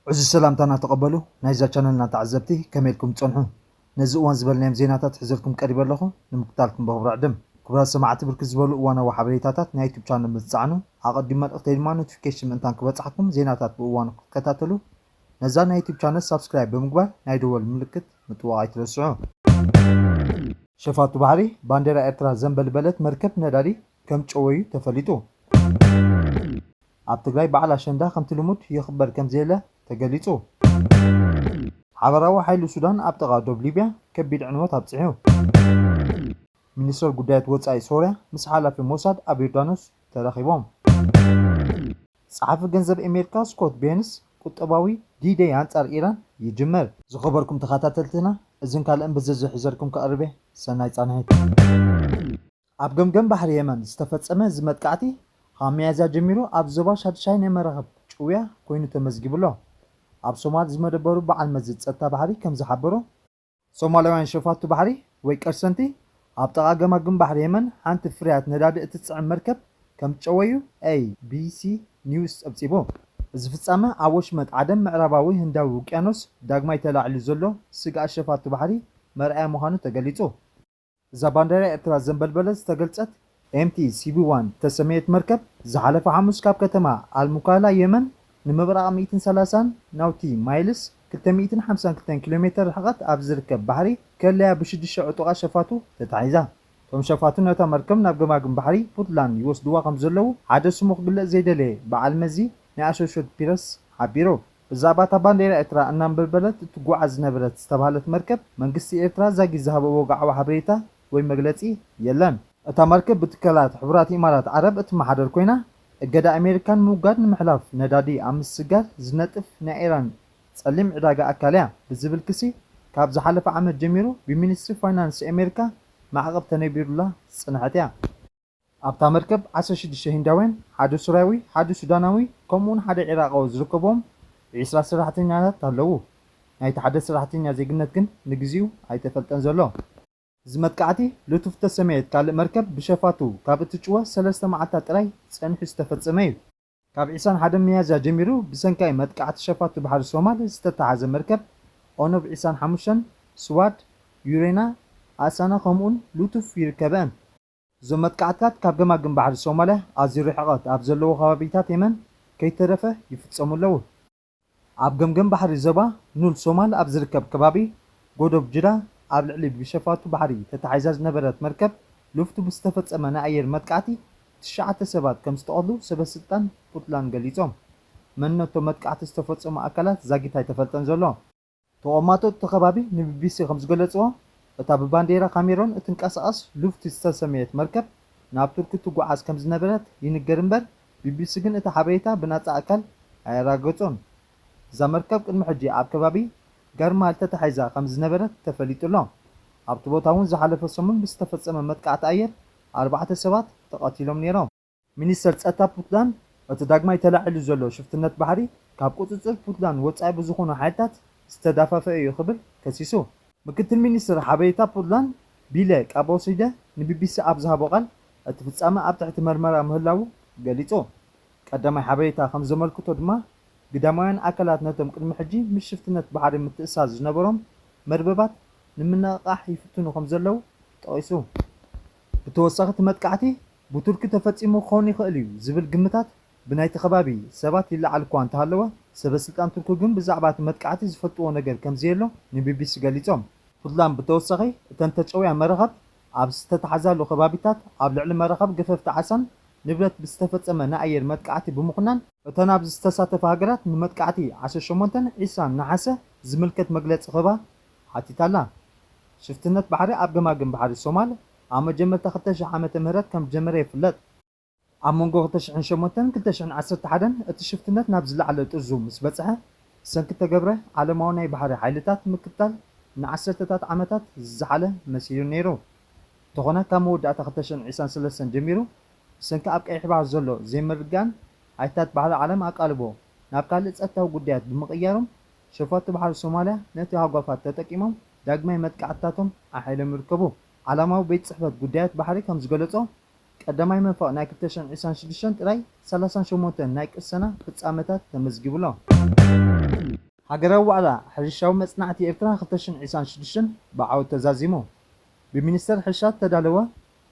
ዕዙዝ ሰላምታና ተቐበሉ ናይዛ ቻነልና ተዓዘብቲ፣ ከመይ ኢልኩም ትጸንሑ? ነዚ እዋን ዝበልናዮም ዜናታት ሒዘልኩም ቀሪበ ኣለኹ፣ ንምክታልኩም በኽብሪ ዕድም። ክቡራት ሰማዕቲ፣ ብርክት ዝበሉ እዋናዊ ሓበሬታታት ናይ ዩቱብ ቻነል ምስ ትጸዓኑ፣ ኣቐዲሙ መልእኽተይ ድማ ኖቲፊኬሽን ምእንታን ክበጽሓኩም ዜናታት ብእዋኑ ክትከታተሉ ነዛ ናይ ዩቱብ ቻነል ሳብስክራይብ ብምግባር ናይ ደወል ምልክት ምጥዋቕ ኣይትረስዑ። ሸፋቱ ባሕሪ ባንዴራ ኤርትራ ዘንበልበለት መርከብ ነዳዲ ከም ጨወዩ ተፈሊጡ። ኣብ ትግራይ በዓል ኣሸንዳ ከምቲ ልሙድ ይኽበር ከም ዘየለ ተገሊጹ። ሓበራዊ ሓይሊ ሱዳን ኣብ ጥቓ ዶብ ሊብያ ከቢድ ዕንወት ኣብጺሑ። ሚኒስትር ጉዳያት ወጻኢ ሶርያ ምስ ሓላፊ ሞሳድ ኣብ ዮርዳኖስ ተራኺቦም። ጸሓፊ ገንዘብ ኣሜሪካ ስኮት ቤንስ ቁጠባዊ ዲደይ ኣንጻር ኢራን ይጅመር። ዝኸበርኩም ተኸታተልትና፣ እዝን ካልእን ብዝርዝር ሒዘልኩም ክቐርብ እየ። ሰናይ ጻንሒት። ኣብ ገምገም ባሕሪ የመን ዝተፈጸመ እዚ መጥቃዕቲ፣ ካብ ሚያዝያ ጀሚሩ ኣብ ዞባ ሻድሻይ ናይ መራኽብ ጭውያ ኮይኑ ተመዝጊቡ ኣሎ። ኣብ ሶማል ዝመደበሩ በዓል መዚ ጸጥታ ባሕሪ ከም ዝሓበሮ፣ ሶማላውያን ሸፋቱ ባሕሪ ወይ ቀርሰንቲ ኣብ ጥቓ ገማግም ባሕሪ የመን ሓንቲ ፍርያት ነዳዲ እትጽዕን መርከብ ከም ጨወዩ ኤ ቢ ሲ ኒውስ ጸብጺቡ። እዚ ፍጻመ ኣብ ወሽመጥ ዓደን ምዕራባዊ ህንዳዊ ውቅያኖስ ዳግማይ ተላዒሉ ዘሎ ስግኣት ሸፋቱ ባሕሪ መርኣያ ምዃኑ ተገሊጹ። እዛ ባንዴራ ኤርትራ ዘንበልበለት ዝተገልጸት ኤም ቲ ሲ ቢ ዋን እተሰመየት መርከብ ዝሓለፈ ሓሙስ ካብ ከተማ ኣልሙካላ የመን ንምብራቕ ሚእትን ሰላሳን ናውቲ ማይልስ፣ ክልተ ሚእትን ሓምሳን ክልተን ኪሎ ሜተር ርሕቐት ኣብ ዝርከብ ባሕሪ ከለያ ብሽዱሽተ ዕጡቓት ሸፋቱ ተታሒዛ። እቶም ሸፋቱ ነታ መርከብ ናብ ገማግም ባሕሪ ፑንትላንድ ይወስድዋ ከም ዘለዉ ሓደ ስሙ ክግለጽ ዘይደለየ በዓል መዚ ናይ ኣሶሽየትድ ፕረስ ሓቢሩ። ብዛዕባ እታ ባንዴራ ኤርትራ እናንበልበለት እትጓዓዝ ዝነበረት ዝተባህለት መርከብ፣ መንግስቲ ኤርትራ ዛጊ ዝሃቦ ወግዓዊ ሓበሬታ ወይ መግለጺ የለን። እታ መርከብ ብትካላት ሕቡራት ኢማራት ዓረብ እትመሓደር ኮይና፣ እገዳ ኣሜሪካ ንምውጋድ ንምሕላፍ ነዳዲ ኣብ ምስጋር ዝነጥፍ ናይ ኢራን ጸሊም ዕዳጋ ኣካል እያ ብዝብል ክሲ፣ ካብ ዝሓለፈ ዓመት ጀሚሩ ብሚኒስትሪ ፋይናንስ ኣሜሪካ ማዕቐብ ተነቢሩላ ዝጸንሐት እያ። ኣብታ መርከብ ዓሰርተ ሽዱሽተ ሂንዳውያን፣ ሓደ ሱርያዊ፣ ሓደ ሱዳናዊ፣ ከምኡውን ሓደ ዒራቓዊ ዝርከብዎም ዒስራ ሰራሕተኛታት ኣለዉ። ናይቲ ሓደ ሰራሕተኛ ዜግነት ግን ንግዚኡ ኣይተፈልጠን ዘሎ። እዚ መጥቃዕቲ፣ ሉቱፍ እተሰመየት ካልእ መርከብ ብሸፋቱ ካብ እትጭወ ሰለስተ መዓልታት ጥራይ ጸኒሑ ዝተፈጸመ እዩ። ካብ ዒስራን ሓደን ሚያዝያ ጀሚሩ ብሰንካይ መጥቃዕቲ ሸፋቱ ባሕሪ ሶማል ዝተታሕዘ መርከብ ኦኖብ ዒስራን ሓሙሽተን፣ ስዋድ፣ ዩሬና፣ ኣሳና ከምኡውን ሉቱፍ ይርከበን። እዞም መጥቃዕትታት ካብ ገማግም ባሕሪ ሶማልያ ኣዝዩ ርሕቐት ኣብ ዘለዎ ከባቢታት የመን ከይተረፈ ይፍጸሙ ኣለዉ። ኣብ ገምገም ባሕሪ ዞባ ኑል ሶማል ኣብ ዝርከብ ከባቢ ጎዶብ ጅዳ ኣብ ልዕሊ ብሸፋቱ ባሕሪ ተታሒዛ ዝነበረት መርከብ ሉፍቱ ብዝተፈጸመ ናይ ኣየር መጥቃዕቲ ትሽዓተ ሰባት ከም ዝተቐትሉ ሰበስልጣን ፑንትላንድ ገሊጾም። መንነቶም መጥቃዕቲ ዝተፈጸሙ ኣካላት ዛጊት ኣይተፈልጠን ዘሎ። ተቐማጦ እቲ ከባቢ ንቢቢሲ ከም ዝገለጽዎ፣ እታ ብባንዴራ ካሜሮን እትንቀሳቐስ ሉፍቲ ዝተሰመየት መርከብ ናብ ቱርኪ ትጓዓዝ ከም ዝነበረት ይንገር እምበር፣ ቢቢሲ ግን እቲ ሓበሬታ ብናጻ ኣካል ኣየረጋገጾን። እዛ መርከብ ቅድሚ ሕጂ ኣብ ከባቢ ገርማል ተታሒዛ ከም ዝነበረት ተፈሊጡ ኣሎ። ኣብቲ ቦታ እውን ዝሓለፈ ሰሙን ብዝተፈጸመ መጥቃዕቲ ኣየር ኣርባዕተ ሰባት ተቐቲሎም ነይሮም። ሚኒስተር ጸጥታ ፑንትላንድ፣ እቲ ዳግማይ ተላዒሉ ዘሎ ሽፍትነት ባሕሪ ካብ ቁጽጽር ፑንትላንድ ወጻኢ ብዝኾኑ ሓይልታት ዝተዳፋፈአ እዩ ክብል ከሲሱ። ምክትል ሚኒስትር ሓበሬታ ፑንትላንድ ቢለ ቃቦሲደ ንቢቢሲ ኣብ ዝሃቦ ቃል፣ እቲ ፍጻመ ኣብ ትሕቲ መርመራ ምህላዉ ገሊጹ። ቀዳማይ ሓበሬታ ከም ዘመልክቶ ድማ፣ ግዳማውያን ኣካላት ነቶም ቅድሚ ሕጂ ምስ ሽፍትነት ባሕሪ ምትእስሳር ዝነበሮም መርበባት ንምንቕቓሕ ይፍትኑ ከም ዘለዉ ጠቒሱ። ብተወሳኺ፣ እቲ መጥቃዕቲ ብቱርኪ ተፈጺሙ ክኸውን ይኽእል እዩ ዝብል ግምታት ብናይቲ ከባቢ ሰባት ይለዓል እኳ እንተሃለወ፣ ሰበ ስልጣን ቱርኪ ግን ብዛዕባ እቲ መጥቃዕቲ ዝፈልጥዎ ነገር ከም ዘየሎ ንቢቢሲ ገሊጾም። ፑንትላንድ ብተወሳኺ፣ እተን ተጨውያ መራኽብ ኣብ ዝተታሕዛሉ ከባቢታት ኣብ ልዕሊ መራኽብ ገፈፍቲ ዓሳን ንብረት ብዝተፈጸመ ናይ ኣየር መጥቃዕቲ ብምኹናን፣ እተን ኣብዚ ዝተሳተፋ ሃገራት ንመጥቃዕቲ ዓሰርተ ሸሞንተን ዒስራን ነሓሰ ዝምልከት መግለጺ ክህባ ሓቲታ ኣላ። ሽፍትነት ባሕሪ ኣብ ገማግም ባሕሪ ሶማል ኣብ መጀመርታ ክልተ ሽሕ ዓመተ ምህረት ከም ዝጀመረ ይፍለጥ። ኣብ መንጎ ክልተ ሽሕን ሸሞንተን ክልተ ሽሕን ዓሰርተ ሓደን እቲ ሽፍትነት ናብ ዝለዓለ ጥርዙ ምስ በጽሐ፣ ብሰንኪ እተገብረ ዓለማዊ ናይ ባሕሪ ሓይልታት ምክትታል ንዓሰርተታት ዓመታት ዝዘሓለ መሲሉ ነይሩ። እንተኾነ፣ ካብ መወዳእታ ክልተ ሽሕን ዒስራን ሰለስተን ጀሚሩ፣ ብሰንኪ ኣብ ቀይሕ ባሕሪ ዘሎ ዘይምርግጋእን ሓይልታት ባሕሪ ዓለም ኣቃልቦ ናብ ካልእ ጸጥታዊ ጉዳያት ብምቕያሮም፣ ሸፋቱ ባሕሪ ሶማልያ ነቲ ሃጓፋት ተጠቂሞም ዳግማይ መጥቃዕትታቶም ኣሓይሎም ይርከቡ። ዓለማዊ ቤት ጽሕፈት ጉዳያት ባሕሪ ከም ዝገለጾ፣ ቀዳማይ መንፈቕ ናይ ክልተ ሽሕን ዒስራን ሽዱሽተን ጥራይ ሰላሳን ሸሞንተን ናይ ቅሰና ፍጻመታት ተመዝጊቡ ኣሎ። ሃገራዊ ዋዕላ ሕርሻዊ መጽናዕቲ ኤርትራ ክልተ ሽሕን ዕስራን ሽዱሽተን ብዓወት ተዛዚሙ። ብሚኒስተር ሕርሻ ተዳለወ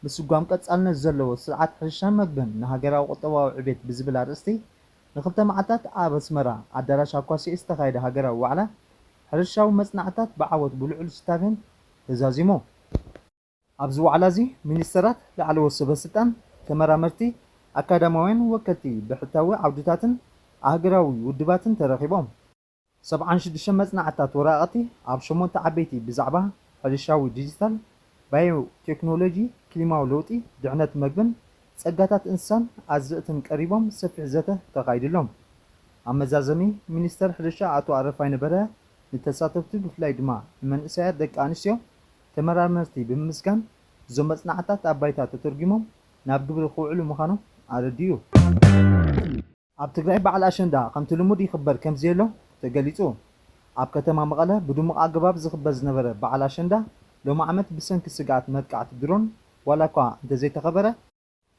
ምስጓም ቀጻልነት ዘለዎ ስርዓት ሕርሻን መግብን ንሃገራዊ ቁጠባዊ ዕቤት ብዝብል ኣርእስቲ ንክልተ መዓልታት ኣብ ኣስመራ ኣዳራሽ ኣኳስኤ ዝተኻየደ ሃገራዊ ዋዕላ ሕርሻዊ መጽናዕትታት ብዓወት ብልዑል ስታፌን ተዛዚሙ። ኣብዚ ዋዕላ እዚ ሚኒስተራት፣ ላዕለዎት ሰበ ስልጣን፣ ተመራመርቲ፣ ኣካዳማውያን ወከልቲ ብሕታዊ ዓውድታትን ኣህጉራዊ ውድባትን ተረኺቦም። ሰብዓን ሽዱሽተን መጽናዕትታት ወረቓቕቲ ኣብ ሸሞንተ ዓበይቲ ብዛዕባ ሕርሻዊ ዲጂታል፣ ባዮ ቴክኖሎጂ፣ ክሊማዊ ለውጢ፣ ድሕነት መግብን ጸጋታት እንስሳን ኣዝርእትን ቀሪቦም ሰፊሕ ዘተ ተኻይድሎም። ኣብ መዛዘሚ ሚኒስተር ሕርሻ ኣቶ ኣረፋይነ በርሀ ንተሳተፍቲ ብፍላይ ድማ ንመንእሰያት ደቂ ኣንስትዮ ተመራመርቲ ብምምስጋን እዞም መጽናዕትታት ኣብ ባይታ ተተርጒሞም ናብ ግብሪ ክውዕሉ ምዃኖም ኣረዲኡ። ኣብ ትግራይ በዓል ኣሸንዳ ከምቲ ልሙድ ይኽበር ከምዘየሎ ተገሊጹ። ኣብ ከተማ መቐለ ብድሙቕ ኣገባብ ዝኽበር ዝነበረ በዓል ኣሸንዳ ሎሚ ዓመት ብሰንኪ ስግኣት መጥቃዕቲ ድሮን ዋላ እኳ እንተዘይተኸበረ፣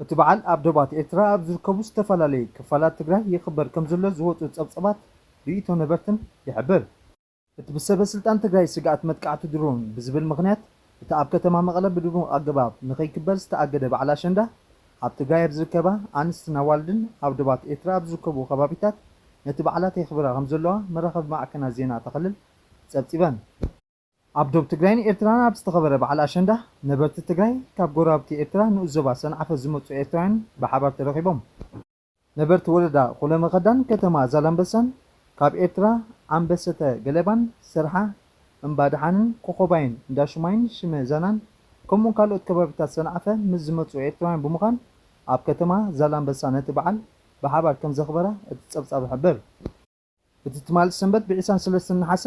እቲ በዓል ኣብ ዶባት ኤርትራ ኣብ ዝርከቡ ዝተፈላለዩ ክፋላት ትግራይ ይኽበር ከምዘሎ ዝወጹ ጸብጸባት ርእይቶ ነበርትን ይሕብር። እቲ ብሰበ ስልጣን ትግራይ ስግኣት መጥቃዕቲ ድሮን ብዝብል ምኽንያት እቲ ኣብ ከተማ መቐለ ብድሙቕ ኣገባብ ንኸይክበር ዝተኣገደ በዓል ኣሸንዳ ኣብ ትግራይ ኣብ ዝርከባ ኣንስትን ኣዋልድን ኣብ ዶባት ኤርትራ ኣብ ዝርከቡ ከባቢታት ነቲ በዓላት የኽብራ ከምዘለዋ መራኸቢ ማዕከናት ዜና እታ ክልል ጸብጺበን። ኣብ ዶብ ትግራይን ኤርትራን ኣብ ዝተኸበረ በዓል ኣሸንዳ፣ ነበርቲ ትግራይ ካብ ጎረባብቲ ኤርትራ ንኡስ ዞባ ሰንዓፈ ዝመጹ ኤርትራውያን ብሓባር ተረኺቦም። ነበርቲ ወረዳ ኩለመኸዳን ከተማ ዛላምበሳን ካብ ኤርትራ ዓምበሰተ ገለባን፣ ሰርሓ፣ እምባ ደሓንን፣ ኮኾባይን፣ እንዳሹማይን፣ ሽመ ዛናን ከምኡውን ካልኦት ከባቢታት ሰንዓፈ ምስ ዝመጹ ኤርትራውያን ብምዃን ኣብ ከተማ ዛላምበሳ ነቲ በዓል ብሓባር ከም ዘኽበራ እቲ ጸብጻብ ይሕብር። እቲ ትማሊ ሰንበት ብዒስራን ሰለስተን ነሓሰ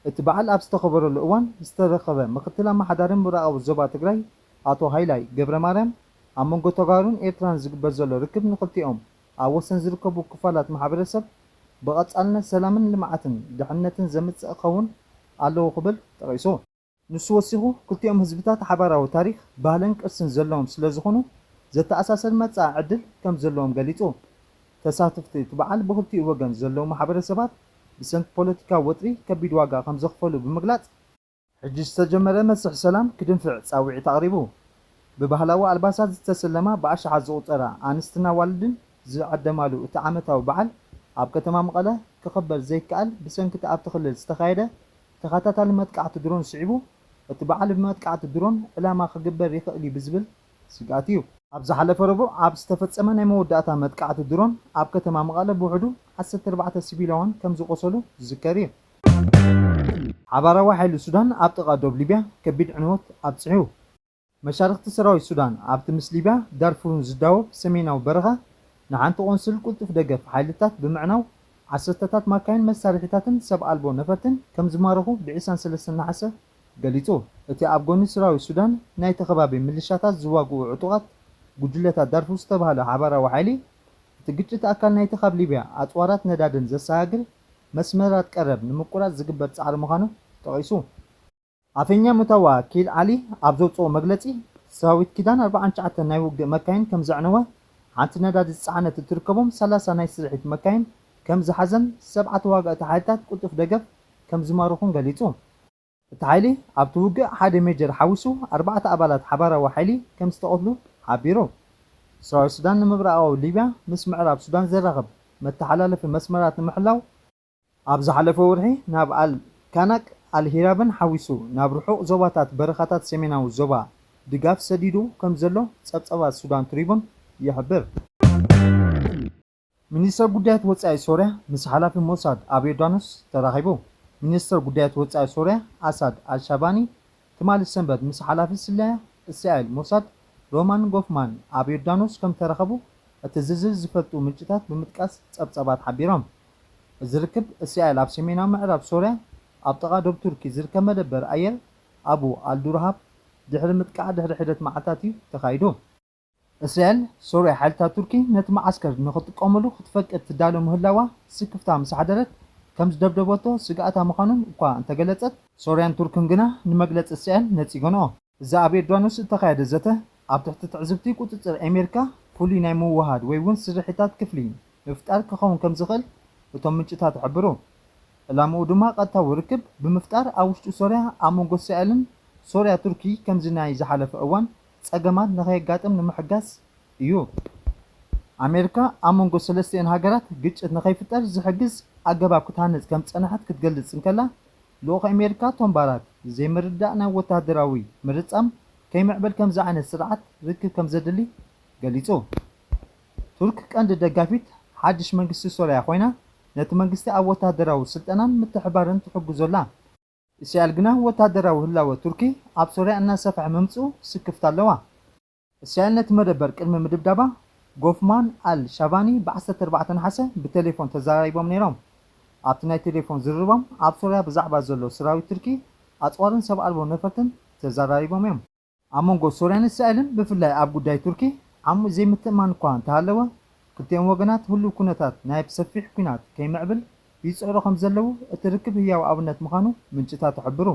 እቲ በዓል ኣብ ዝተኸበረሉ እዋን ዝተረኸበ ምክትል ኣመሓዳሪ ምብራቓዊ ዞባ ትግራይ ኣቶ ሃይላይ ገብረማርያም፣ ኣብ መንጎ ተጋሩን ኤርትራን ዝግበር ዘሎ ርክብ ንክልቲኦም ኣብ ወሰን ዝርከቡ ክፋላት ማሕበረሰብ ብቐጻልነት ሰላምን ልምዓትን ድሕነትን ዘምጽእ ክኸውን ኣለዎ ክብል ጠቒሱ። ንሱ ወሲኹ፣ ክልቲኦም ህዝብታት ሓባራዊ ታሪኽ፣ ባህልን ቅርስን ዘለዎም ስለ ዝኾኑ፣ ዘተኣሳሰር መጻኢ ዕድል ከም ዘለዎም ገሊጹ። ተሳተፍቲ እቲ በዓል ብኽልቲኡ ወገን ዘለዉ ማሕበረሰባት ብሰንኪ ፖለቲካዊ ወጥሪ ከቢድ ዋጋ ከም ዘኽፈሉ ብምግላጽ፣ ሕጂ ዝተጀመረ መስርሕ ሰላም ክድንፍዕ ጻውዒት ኣቕሪቡ። ብባህላዊ ኣልባሳት ዝተሰለማ ብኣሽሓት ዝቑጸራ ኣንስትን ኣዋልድን ዝዕደማሉ እቲ ዓመታዊ በዓል ኣብ ከተማ መቐለ ክኽበር ዘይከኣል ብሰንኪ እቲ ኣብቲ ክልል ዝተኻየደ ተኸታታሊ መጥቃዕቲ ድሮን ስዒቡ፣ እቲ በዓል ብመጥቃዕቲ ድሮን ዕላማ ክግበር ይኽእል እዩ ብዝብል ስግኣት እዩ። ኣብ ዝሓለፈ ረቡዕ ኣብ ዝተፈጸመ ናይ መወዳእታ መጥቃዕቲ ድሮን ኣብ ከተማ መቐለ ብውሕዱ ዓሰርተ ኣርባዕተ ሲቪላውያን ከም ዝቖሰሉ ዝዝከር እዩ። ሓባራዊ ሓይሊ ሱዳን ኣብ ጥቓ ዶብ ሊብያ ከቢድ ዕንወት ኣብጺሑ። መሻርኽቲ ሰራዊት ሱዳን ኣብቲ ምስ ሊብያ ዳርፉርን ዝዳወብ ሰሜናዊ በረኻ ንሓንቲ ቆንስል ቅልጡፍ ደገፍ ሓይልታት ብምዕናው ዓሰርተታት ማካይን መሳርሒታትን ሰብ ኣልቦ ነፈርትን ከም ዝማረኹ ብዒስራን ሰለስተን ነሓሰ ገሊጹ። እቲ ኣብ ጎኒ ሰራዊት ሱዳን ናይቲ ከባቢ ምልሻታት ዝዋግኡ ዕጡቓት ጉጅለታት ዳርፉር ዝተባህለ ሓባራዊ ሓይሊ፣ እቲ ግጭት ኣካል ናይቲ ካብ ሊብያ ኣጽዋራት ነዳድን ዘሰጋግር መስመራት ቀረብ ንምቁራጽ ዝግበር ጻዕሪ ምዃኑ ጠቒሱ። ኣፈኛ ሙታዋ ኪል ዓሊ ኣብ ዘውጽኦ መግለጺ፣ ሰራዊት ኪዳን ኣርባዓን ትሽዓተን ናይ ውግእ መካይን ከም ዘዕነወ፣ ሓንቲ ነዳዲ ዝጸዓነት እትርከቦም ሰላሳ ናይ ስርሒት መካይን ከም ዝሓዘን፣ ሰብዓ ተዋጋእቲ ሓይልታት ቅልጡፍ ደገፍ ከም ዝማረኹን ገሊጹ። እቲ ሓይሊ ኣብቲ ውግእ ሓደ ሜጀር ሓዊሱ ኣርባዕተ ኣባላት ሓባራዊ ሓይሊ ከም ዝተቐትሉ ሓቢሩ። ሰራዊት ሱዳን ንምብራቓዊ ሊብያ ምስ ምዕራብ ሱዳን ዘራኽብ መተሓላለፊ መስመራት ንምሕላው ኣብ ዝሓለፈ ወርሒ ናብ ኣል ካናቅ ኣል ሂራብን ሓዊሱ ናብ ርሑቕ ዞባታት በረኻታት ሰሜናዊ ዞባ ድጋፍ ሰዲዱ ከም ዘሎ ጸብጻባት ሱዳን ትሪቡን ይሕብር። ሚኒስተር ጉዳያት ወጻኢ ሶርያ ምስ ሓላፊ ሞሳድ ኣብ ዮርዳኖስ ተራኺቡ። ሚኒስተር ጉዳያት ወጻኢ ሶርያ ኣሳድ ኣልሻባኒ ትማሊ ሰንበት ምስ ሓላፊ ስለያ እስራኤል ሞሳድ ሮማን ጎፍማን ኣብ ዮርዳኖስ ከም ተራኸቡ እቲ ዝርዝር ዝፈልጡ ምንጭታት ብምጥቃስ ጸብጻባት ሓቢሮም። እዚ ርክብ እስራኤል ኣብ ሰሜናዊ ምዕራብ ሶርያ ኣብ ጥቓ ዶብ ቱርኪ ዝርከብ መደበር ኣየር ኣቡ ኣልዱርሃብ ድሕሪ ምጥቃዕ ድሕሪ ሒደት መዓልታት እዩ ተኻይዱ። እስራኤል፣ ሶርያ ሓይልታት ቱርኪ ነቲ መዓስከር ንኽትጥቀመሉ ክትፈቅድ ትዳሎ ምህላዋ ስክፍታ ምስ ሓደረት ከም ዝደብደበቶ ስግኣታ ምዃኑን እኳ እንተገለጸት፣ ሶርያን ቱርክን ግና ንመግለጺ እስራኤል ነጺገንኦ። እዚ ኣብ ዮርዳኖስ እተኻየደ ዘተ ኣብ ትሕቲ ትዕዝብቲ ቁጽጽር ኣሜሪካ ፍሉይ ናይ ምውህሃድ ወይ እውን ስርሒታት ክፍሊ ምፍጣር ክኸውን ከም ዝኽእል እቶም ምንጭታት ይሕብሩ። ዕላምኡ ድማ ቀጥታዊ ርክብ ብምፍጣር ኣብ ውሽጢ ሶርያ ኣብ መንጎ እስራኤልን ሶርያ ቱርኪ ከምዚ ናይ ዝሓለፈ እዋን ጸገማት ንኸየጋጥም ንምሕጋዝ እዩ። ኣሜሪካ ኣብ መንጎ ሰለስቲኤን ሃገራት ግጭት ንኸይፍጠር ዝሕግዝ ኣገባብ ክትሃንጽ ከም ዝጸንሐት ክትገልጽ እንከላ፣ ልኡኽ ኣሜሪካ ቶም ባራክ ዘይምርዳእ ናይ ወተሃደራዊ ምርጻም ከይምዕብል ከምዚ ዓይነት ስርዓት ርክብ ከም ዘድሊ ገሊጹ። ቱርክ ቀንዲ ደጋፊት ሓድሽ መንግስቲ ሶርያ ኮይና፣ ነቲ መንግስቲ ኣብ ወተሃደራዊ ስልጠናን ምትሕባርን ትሕግዞ ኣላ። እስራኤል ግና ወተሃደራዊ ህላወ ቱርኪ ኣብ ሶርያ እናሰፍሐ ምምጽኡ ስክፍታ ኣለዋ። እስራኤል ነቲ መደበር ቅድሚ ምድብዳባ፣ ጎፍማን ኣል ሻቫኒ ብ ዓሰርተ ኣርባዕተ ነሓሰ ብቴሌፎን ተዘራሪቦም ነይሮም። ኣብቲ ናይ ቴሌፎን ዝርርቦም ኣብ ሶርያ ብዛዕባ ዘሎ ሰራዊት ቱርኪ ኣጽዋርን ሰብ ኣልቦ ነፈርትን ተዘራሪቦም እዮም። ኣብ መንጎ ሶርያን እስራኤልን ብፍላይ ኣብ ጉዳይ ቱርኪ ዓሙቕ ዘይምትእምማን እኳ እንተሃለወ፣ ክልቲኦም ወገናት ህሉው ኩነታት ናይ ብሰፊሕ ኲናት ከይምዕብል ይጽዕሩ ከም ዘለዉ እቲ ርክብ ህያው ኣብነት ምዃኑ ምንጭታት ይሕብሩ።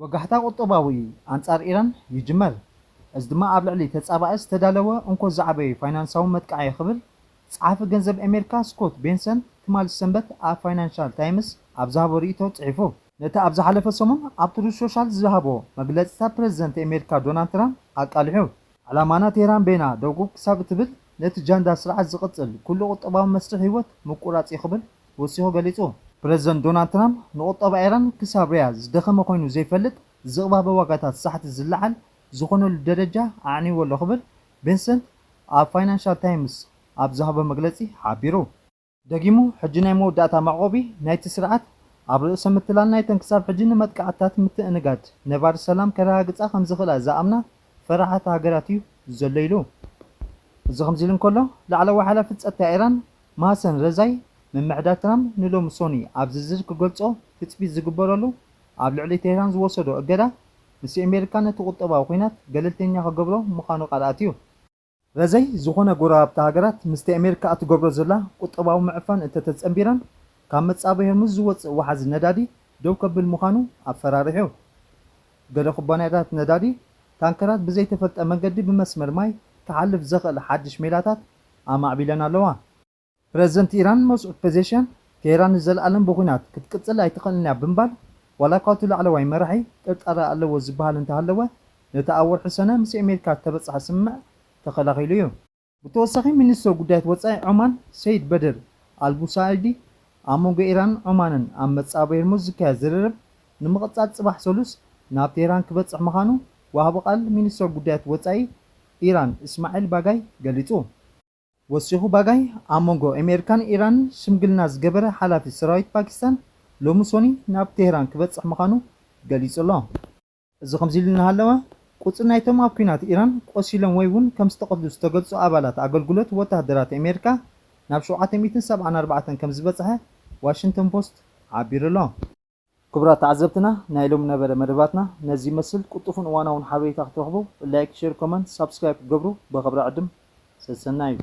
ወጋሕታ ቁጠባዊ ኣንጻር ኢራን ይጅመር። እዚ ድማ ኣብ ልዕሊ ተጻባኢ ዝተዳለወ እንኮ ዝዓበየ ፋይናንሳዊ መጥቃዕቲ ክብል ጸሓፊ ገንዘብ ኣሜሪካ ስኮት ቤንሰን ትማሊ ሰንበት ኣብ ፋይናንሻል ታይምስ ኣብ ዝሃቦ ርእይቶ ጽሒፉ። ነቲ ኣብ ዝሓለፈ ሰሙን ኣብ ትሩዝ ሶሻል ዝሃቦ መግለጺታት ፕረዚደንት ኣሜሪካ ዶናልድ ትራምፕ ኣቃሊሑ። ዕላማና ቴህራን በይና ደው ክሳብ እትብል ነቲ ጃንዳ ስርዓት ዝቕጽል ኩሉ ቁጠባዊ መስርሕ ህይወት ምቁራጽ እዩ ክብል ወሲኹ ገሊጹ። ፕረዚደንት ዶናልድ ትራምፕ ንቁጠባ ኢራን ክሳብ ርያ ዝደኸመ ኮይኑ ዘይፈልጥ ዝቕባበ ዋጋታት ሳሕቲ ዝለዓል ዝኾነሉ ደረጃ ኣዕንይዎ ኣሎ ክብል ቤንሰን ኣብ ፋይናንሻል ታይምስ ኣብ ዝሃቦ መግለጺ ሓቢሩ። ደጊሙ፣ ሕጂ ናይ መወዳእታ መዕቆቢ ናይቲ ስርዓት ኣብ ርእሰ ምትላል ናይተን ክሳብ ሕጂ ንመጥቃዕትታት ምትእንጋድ ነባሪ ሰላም ከረጋግጻ ከም ዝኽእላ ዝኣምና ፈራሓት ሃገራት እዩ ዘሎ ኢሉ። እዚ ከምዚ ኢሉ እንከሎ፣ ላዕለዋይ ሓላፊ ጸጥታ ኢራን ማሰን ረዛይ ምምሕዳር ትራምፕ ንሎሚ ሶኒ ኣብ ዝርዝር ክገልጾ ትጽቢት ዝግበረሉ ኣብ ልዕሊ ቴህራን ዝወሰዶ እገዳ ምስ ኣሜሪካ ነቲ ቁጠባዊ ኲናት ገለልተኛ ክገብሮ ምዃኑ ቃል ኣትዩ። ረዘይ ዝኾነ ጎረባብቲ ሃገራት ምስቲ ኣሜሪካ እትገብሮ ዘላ ቁጠባዊ ምዕፋን እንተተጸንቢረን ካብ መጻብእ ሄርሙዝ ዝወጽእ ወሓዚ ነዳዲ ደው ከብል ምዃኑ ኣፈራሪሑ። ገለ ኩባንያታት ነዳዲ ታንከራት ብዘይተፈልጠ መንገዲ ብመስመር ማይ ክሓልፍ ዘኽእል ሓድሽ ሜላታት ኣማዕቢለን ኣለዋ። ፕረዚደንት ኢራን መስዑድ ፐዜሽያን ቴህራን ንዘለኣለም ብኹናት ክትቅጽል ኣይትኽእልን እያ ብምባል ዋላ እኳ እቲ ላዕለዋይ መራሒ ጥርጣረ ኣለዎ ዝበሃል እንተሃለወ ነቲ ኣብ ወርሒ ሰነ ምስ ኣሜሪካ ዝተበጽሐ ስምምዕ ተኸላኺሉ እዩ። ብተወሳኺ ሚኒስትር ጉዳያት ወጻኢ ዖማን ሰይድ በድር ኣልቡሳይዲ ኣብ መንጎ ኢራንን ዖማንን ኣብ መጻብእ ሄርሙዝ ዝካየድ ዝርርብ ንምቕጻል ጽባሕ ሰሉስ ናብ ቴህራን ክበጽሕ ምዃኑ ወሃቢ ቃል ሚኒስትር ጉዳያት ወጻኢ ኢራን እስማዒል ባጋይ ገሊጹ። ወሲኹ ባጋይ ኣብ መንጎ ኣሜሪካን ኢራንን ሽምግልና ዝገበረ ሓላፊ ሰራዊት ፓኪስታን ሎሚ ሶኒ ናብ ቴህራን ክበጽሕ ምዃኑ ገሊጹ ኣሎ። እዚ ከምዚ ኢሉ እናሃለወ ቁጽሪ ናይቶም ኣብ ኲናት ኢራን ቆሲሎም ወይ እውን ከም ዝተቐትሉ ዝተገልጹ ኣባላት ኣገልግሎት ወተሃደራት ኣሜሪካ ናብ ሸውዓተ ሚእትን ሰብዓን ኣርባዕተን ከም ዝበጽሐ ዋሽንግተን ፖስት ሓቢሩ ኣሎ። ክቡራት ተዓዘብትና ናይ ሎሚ ነበረ መደባትና ነዚ ይመስል። ቅልጡፍን እዋናውን ሓበሬታ ክትረኽቡ ላይክ፣ ሼር፣ ኮመንት፣ ሳብስክራይብ ክትገብሩ ብኽብሪ ዕድም ሰሰናዩ።